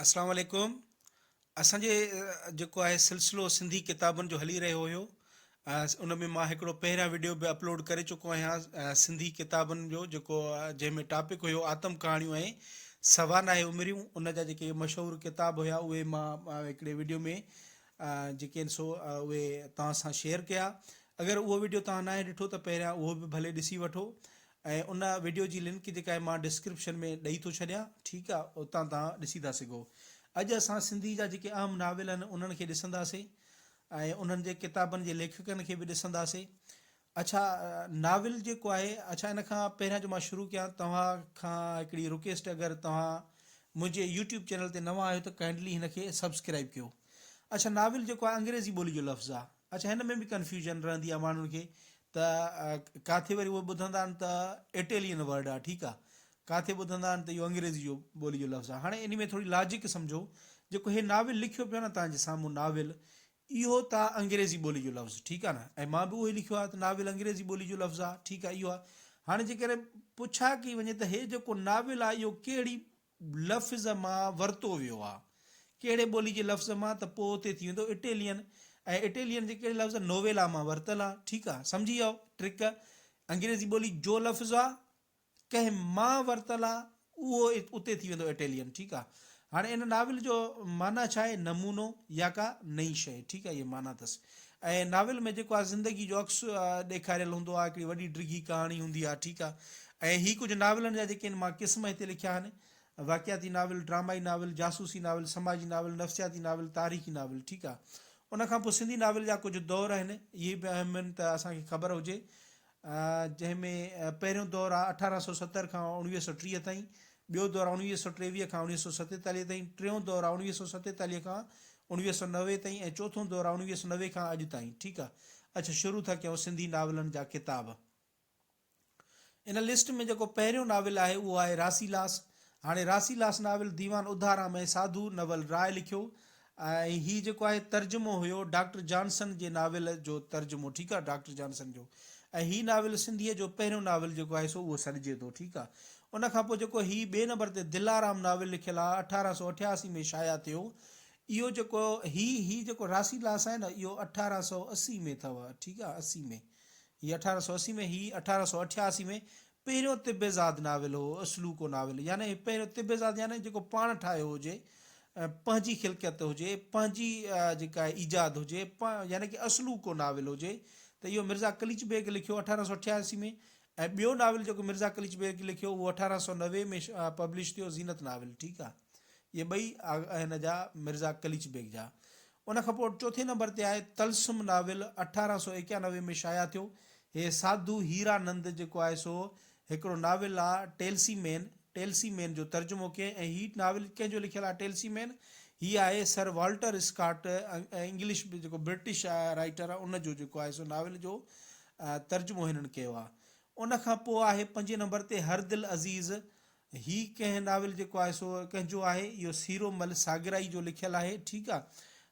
اسلام عليڪم اسان جي جيڪو آهي سلسلو سنڌي ڪتابن جو هلي رهيو هيو ان ۾ مان هڪڙو پهريان وڊيو به اپلوڊ ڪري چڪو آهيان سنڌي ڪتابن جو جيڪو جنهن ۾ ٽاپڪ هيو آتم ڪهاڻيون ۽ سوانح عمريون ان جا جيڪي مشهور ڪتاب هيا اهي مان هڪڙي وڊيو ۾ جيڪي آهن سو اهي توهان سان شيئر ڪيا اگر اهو وڊيو توهان ناهي ڏٺو ته پهريان اهو به ڀلي ڏسي وٺو ۽ ان وڊيو جي لنڪ جيڪا آهي مان ڊسڪرپشن ۾ ڏئي ٿو ڇڏيان ٺيڪ آ اتان توهان ڏسي ٿا سگهو. اڄ اسان سنڌي جا جيڪي اهم ناول آهن انهن کي ڏسنداسين ۽ انهن جي ڪتابن جي ليکڪن کي به ڏسنداسين. اڇا ناول جيڪو آهي اڇا ان کان پهريان جو مان شروع ڪيان توهان کان هڪڙي رڪويسٽ اگر توهان منهنجي يوٽيوب چينل تي نوان آهيو ته ڪائنڊلي هن کي سبسڪرائب ڪيو. اڇا ناول جيڪو آهي انگريزي ٻولي جو لفظ آ. اڇا هن ۾ به ڪنفيوزن رهندي آ ماڻهن کي ته ڪاٿي وري اهي ٻڌندا آهن ته اٽيلين ورڊ آهي ٺيڪ آهي ڪاٿي ٻڌندا آهن ته اهو انگريزي جو ٻولي جو لفظ آهي هاڻي ان ۾ ٿوري لاجڪ سمجهو جيڪو هي ناول لکيو پيو نه تان جي سامهون ناول اهو ته انگريزي ٻولي جو لفظ ٺيڪ آهي نه ۽ مان به اهو ئي لکيو آهي ته ناول انگريزي ٻولي جو لفظ آهي ٺيڪ آهي اهو آهي هاڻي جيڪڏهن پڇا ڪئي وڃي ته هي جيڪو ناول آهي اهو ڪهڙي لفظ مان ورتو ويو آ. ڪهڙي ٻولي جي لفظ مان ته پوء اتي ٿي ويندو اٽيلين ۽ اٽيلين جي ڪهڙي لفظ نوويلا مان ورتل آ. ٺيڪ آ سمجهي ويائو ٽرڪ انگريزي ٻولي جو لفظ آ ڪنهن مان ورتل آ اهو اتي ٿي ويندو اٽيلين ٺيڪ آ هاڻي ان ناول جو معنيٰ ڇا آهي نمونو يا ڪا نئين شيء ٺيڪ آ اهي معنيٰ اٿس ۽ ناول ۾ جيڪو آ زندگي جو عڪس ڏيکاريل هوندو آ هڪڙي وڏي ڊگهي ڪهاڻي هوندي آ ٺيڪ آ ۽ هي ڪجهه ناولن جا جيڪي آهن مان قسم هتي لکيا آهن واقعاتي ناول، ڊرامائي ناول، جاسوسي ناول، سماجي ناول، نفسياتي ناول، تاريخي ناول ٺيڪ آ ان کان پوء سنڌي ناول جا ڪجهه دور آهن اهي به اهم آهن ته اسان کي خبر هجي جنهن ۾ پهريون دور آ 1870 کان 1930 تائين ٻيو دور آ 1923 کان 1947 تائين ٽيون دور آ 1947 کان 1990 تائين ۽ چوٿون دور آ 1990 کان اڄ تائين ٺيڪ آ اڇا شروع ٿا ڪيون سنڌي ناولن جا ڪتاب. ان لسٽ ۾ جيڪو پهريون ناول آهي اهو آهي راسيلاس. هاڻي راسيلاس ناول ديوان اڌارام ۽ ساڌو نول راء لکيو ۽ هي جيڪو آهي ترجمو هيو ڊاڪٽر جانسن جي ناول جو ترجمو ٺيڪ آهي ڊاڪٽر جانسن جو ۽ هي ناول سنڌيء جو پهريون ناول جيڪو آهي سو اهو سڏجي ٿو ٺيڪ آهي ان کان پوء جيڪو هي ٻئي نمبر تي دلارام ناول لکيل آهي 1888 ۾ شايع ٿيو اهو جيڪو هي هي جيڪو راسيلاس آهي نه اهو 1880 ۾ اٿو ٺيڪ آهي 80 ۾ هي 1880 ۾ هي 1888 ۾ پهريون طب زاد ناول هو، اصلوڪو ناول يعني پهريون طب زاد يعني جيڪو پاڻ ٺاهيو هجي، پنهنجي خلقيت هجي، پنهنجي جيڪا ايجاد هجي، يعني ڪي اصلوڪو ناول هجي ته اهو مرزا قليچ بيگ لکيو 1888 ۾ ۽ ٻيو ناول جيڪو مرزا قليچ بيگ لکيو اهو 1890 ۾ پبلش ٿيو زينت ناول ٺيڪ آ اهي ٻئي هن جا مرزا قليچ بيگ جا ان کان پوء چوٿين نمبر تي آهي طلسم ناول 1891 ۾ شايع ٿيو. هي ساڌو هيرا نند جيڪو آهي سو هڪڙو ناول آ ٽيلسي مين، Telsey Man، جو ترجمو ڪيائين ۽ هي ناول ڪنهن جو لکيل آهي ٽيلسي مين؟ هي آهي سر والٽر اسڪاٽ انگلش جيڪو برٽش رائيٽر آهي ان جو جيڪو آهي سو ناول جو ترجمو هنن ڪيو آهي. ان کان پوء آهي پنجين نمبر تي هر دل عزيز هي ڪنهن ناول جيڪو آهي سو ڪنهن جو آهي؟ اهو سيرو مل ساگرائي جو لکيل آهي. ٺيڪ آ.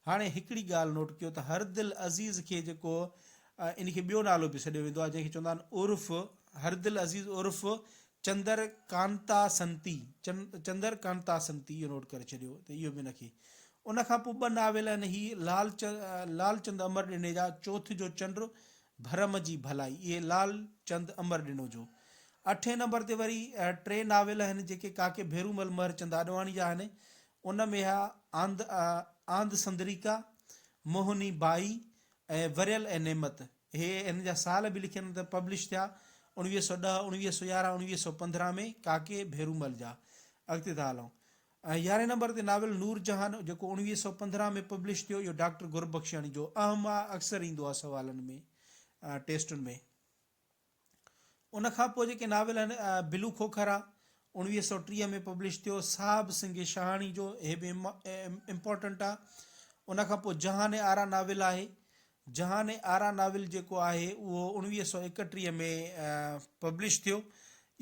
هاڻي هڪڙي ڳالهه نوٽ ڪيو ته هر دل عزيز کي جيڪو ان کي ٻيو نالو به سڏيو ويندو آهي جنهن کي چوندا آهن عرف هر دل عزيز عرف چندر ڪانتا سنتي چندر ڪانتا سنتي اهو نوٽ ڪري ڇڏيو ته اهو به ان کي ان کان پوء ٻه ناول آهن هي لال لال چند امر ڏني جا چوٿ جو چنڊ ڀرم جي ڀلائي، اهي لال چند امر ڏنو جو. اٺين نمبر تي وري ٽي ناول آهن جيڪي ڪاڪي ڀيرومل مهر چند آڏواڻي جا آهن. ان ۾ آ آند آند سندريڪا، موهني بائي ۽ وريل ۽ نعمت. اهي هن جا سال به لکيل آهن ته پبلش ٿيا 1910، 1911، 1915 ۾ ڪاڪي ڀيرومل جا. اڳتي ٿا هلون. ۽ يارهين نمبر تي ناول نور جهان جيڪو 1915 ۾ پبلش ٿيو اهو ڊاڪٽر گربخشاڻي جو اهم آ اڪثر ايندو آ سوالن ۾ ٽيسٽن ۾. ان کان پوء جيڪي ناول آهن بلو کوکر آ 1930 ۾ پبلش ٿيو صاحب سنگهه شاهاڻي جو هي به امپورٽنٽ آ ان کان پوء جهان آرا ناول آهي جهان آرا ناول جيڪو آهي اهو 1931 ۾ پبلش ٿيو.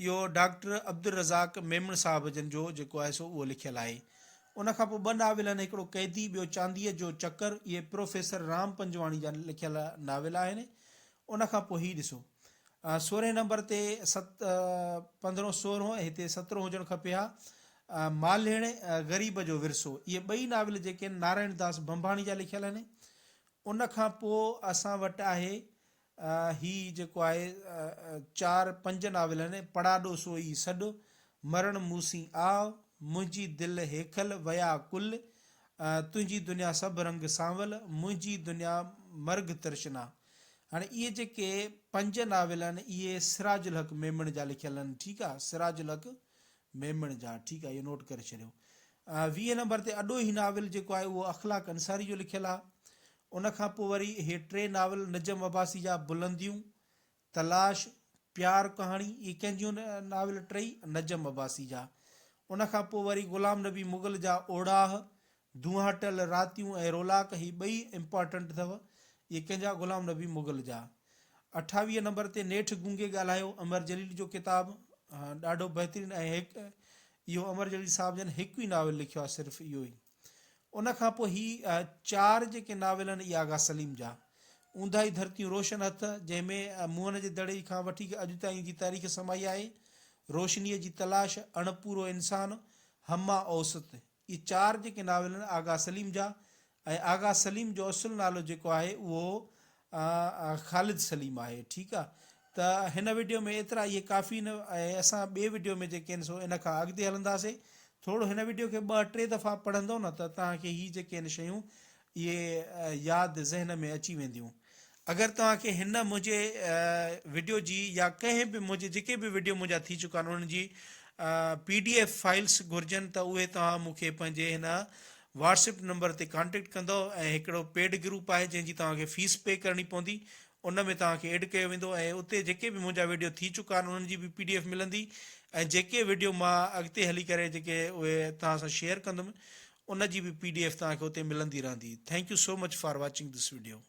اهو ڊاڪٽر عبدالرزاق ميمڻ صاحب جن جو جيڪو آهي سو اهو لکيل آهي. ان کان پوء ٻه ناول آهن هڪڙو قيدي ٻيو چانديء جو چڪر اهي پروفيسر رام پنجواڻي جا لکيل ناول آهن. ان کان پوء هي ڏسو سورهين نمبر تي ست پندرهون سورهون هتي سترهون هجڻ کپي ها. مالهيڻ غريب جو ورثو اهي ٻئي ناول جيڪي آهن نارائڻ داس ڀنڀاڻي جا لکيل آهن. ان کان پوء اسان وٽ آهي هي جيڪو آهي چار پنج ناول آهن پڙاڏو سو ئي سڏ، مرڻ مون سين آء، منهنجي دل هيکل ويا ڪل، تنهنجي دنيا سڀ رنگ سانول، منهنجي دنيا مرگهه ترشنا. هاڻي اهي جيڪي پنج ناول آهن اهي سراج الحق ميمڻ جا لکيل آهن ٺيڪ آهي سراج الحق ميمڻ جا ٺيڪ آهي اهو نوٽ ڪري ڇڏيو. 20 نمبر تي اڏوهي ناول جيڪو آهي اهو اخلاق انصاري جو لکيل آهي. ان کان پوء وري اهي ٽي ناول نجم عباسي جا بلنديون، تلاش، پيار ڪهاڻي اهي ڪنهن جون ناول ٽئي نجم عباسي جا. ان کان پوء وري غلام نبي مغل جا اوڙاهه، دونهاٽل راتيون ۽ رولاڪ هي ٻئي امپارٽنٽ اٿو اهي ڪنهن جا غلام نبي مغل جا. 28 نمبر تي نيٺ گونگي ڳالهايو امر جليل جو ڪتاب ڏاڍو بهترين ۽ هڪ اهو امر جليل صاحب جن هڪ ئي ناول لکيو آهي صرف اهو ئي. ان کان پوء هي چار جيڪي ناول آهن اهي آغا سليم جا. اونداهي ڌرتيون روشن هٿ جنهن ۾ موهن جي دڙي کان وٺي اڄ تائين جي تاريخ سمائي آهي، روشنيء جي تلاش، اڻپورو انسان، هما اوست. اهي چار جيڪي ناول آهن آغا سليم جا ۽ آغا سليم جو اصل نالو جيڪو آهي اهو خالد سليم آهي ٺيڪ آ ته هن وڊيو ۾ ايترا اهي ڪافي آهن ۽ اسان ٻي وڊيو ۾ جيڪي آهن سو ان کان اڳتي هلنداسي ٿورو هن وڊيو کي ٻه ٽي دفعا پڙهندو نه ته توهان کي هي جيڪي آهن شيون اهي ياد ذهن ۾ اچي وينديون اگر توهان کي هن منهنجي وڊيو جي يا ڪنهن به منهنجي جيڪي به وڊيو منهنجا ٿي چڪا آهن انهن جي پي ڊي ايف فائلس گهرجن ته اهي توهان مون کي پنهنجي هن واٽس ايپ نمبر تي ڪانٽيڪٽ ڪندؤ ۽ هڪڙو پيڊ گروپ آهي جنهن جي توهان کي فيس پي ڪرڻي پوندي ان ۾ توهان کي ايڊ ڪيو ويندو ۽ اتي جيڪي به منهنجا ويڊيو ٿي چڪا آهن انهن جي به پي ڊي ايف ملندي ۽ جيڪي ويڊيو مان اڳتي هلي ڪري جيڪي اهي توهان سان شيئر ڪندم ان جي به پي ڊي ايف توهان کي اتي ملندي رهندي thank you so much for watching this video.